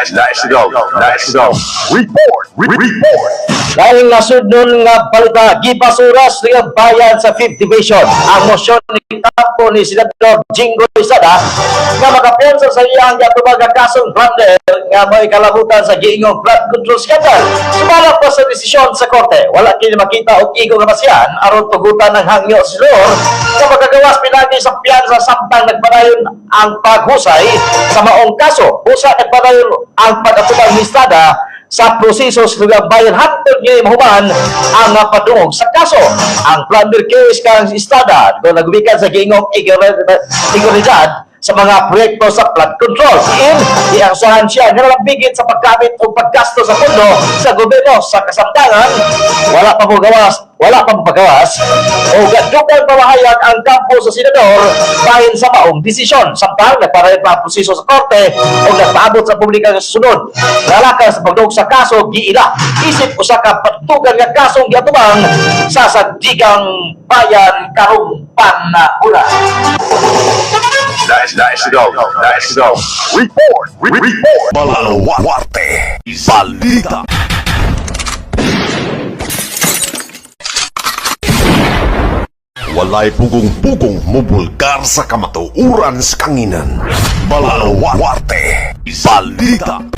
National, national, report, report. Dahil nasudnon nga balita, gibasuras nga bayan sa 5th Division ang mosyon ni kampo ni Senador Jinggoy Estrada nga makapiyansa sa iyang giatubang nga kasong plunder nga may kalabutan sa giingong flood control scandal. Sumala pa sa desisyon sa korte, wala kini makita og igo nga basihan aron tugutan ng hangyo sa senador nga makagawas pinagi sa piyansa samtang nagpadayon ang paghusay sa maong kaso. Usa, nagpadayon ang pag-atubang ni Estrada sa proseso sa Sangguniang Bayan hantod nga mahuman ang padungog sa kaso. Ang plunder case kang Estrada kung nagumikan sa giingong integridad sa mga proyekto sa flood control. In, iaksahan siya nga nalambigit sa paggamit o paggasto sa pondo sa gobyerno. Sa kasamtangan, wala pa mo gawas, wala pa mo pagawas o gadugan pamahayag ang kampo sa senador bahin sa maong desisyon. Samtang nagpadayon pa ang proseso sa korte o nagpaabot sa publika sa susunod. Lalakang sa pagdungog sa kaso giila isip usa ka batugan nga kasong giatubang sa Sandigan Bayan karong panahona. National, national, report, report. Baluarte Balita. Walay pugong-pugong mubulgar sa kamatuoran sa kanginan. Baluarte Balita.